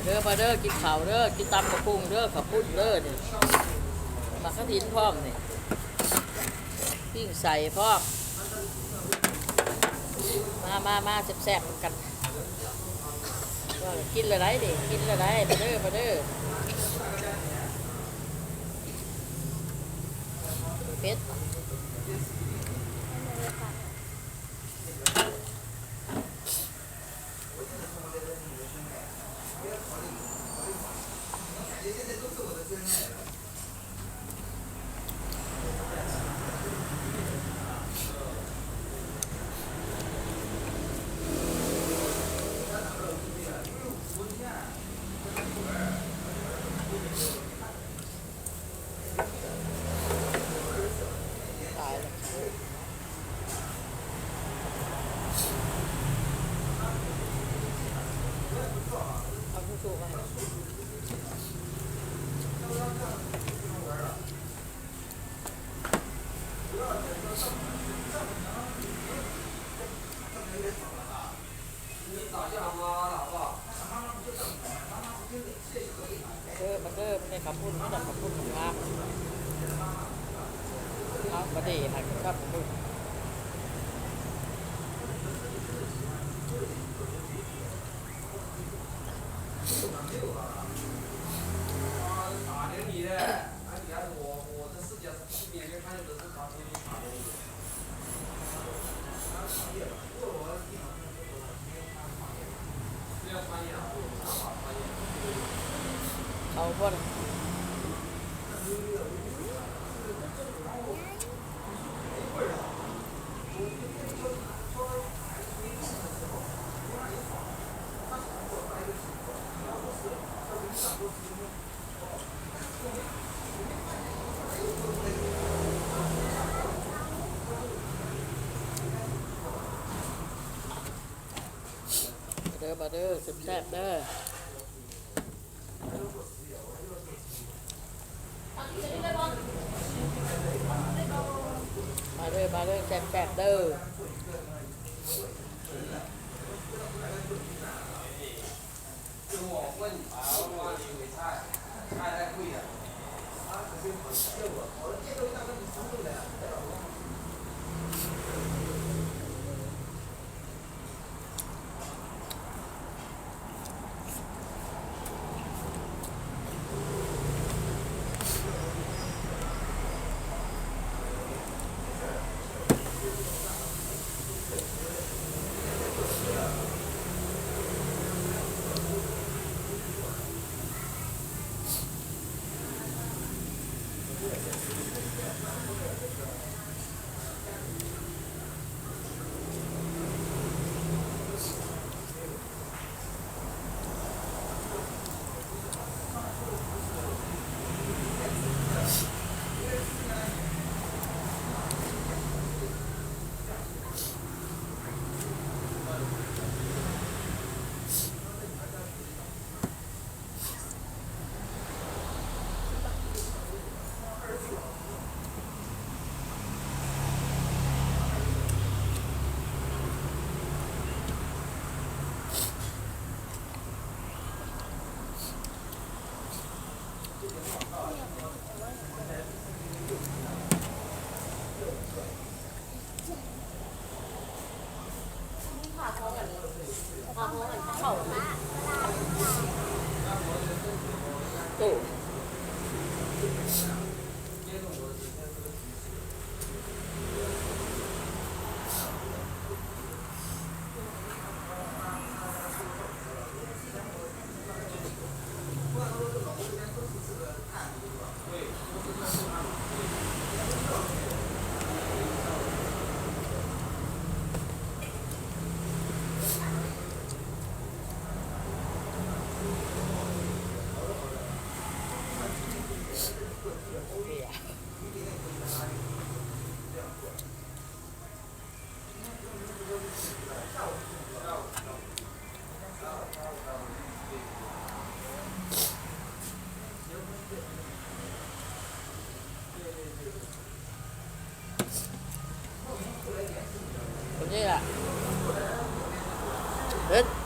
ເດີ ມາເດີ ກິນເຂົ້າເດີ ກິນຕຳບັກຫຸ່ງເດີ ເຂົ້າປຸ້ນເດີນີ້ ໝາກກະຖິນພ້ອມນີ້ ປີ້ງໄສ້ພ້ອມ ມາ ມາ ມາ ແຊບໆນຳກັນ ກິນແລ້ວໃດນີ້ ກິນແລ້ວໃດ ມາເດີ ມາເດີ ເຜັດ. ຕາຍແລ້ວ ເອົາທິຊູ່ມາໃຫ້. ເດີ ມາເດີ ມາເດີ ເຂົ້າປຸ້ນ ມາດອກເຂົ້າປຸ້ນງາມ ເອົາ ບາດນີ້ຫາກິນກັບເຂົ້າປຸ້ນ. ເຂົ້າບໍ່ລະ? ເດີ ມາເດີ ແຊບໆເດີ ມາເດີ ມາເດີ ແຊບໆເດີ. ໂອ້. ໂອເຄລະ ເຮັດ.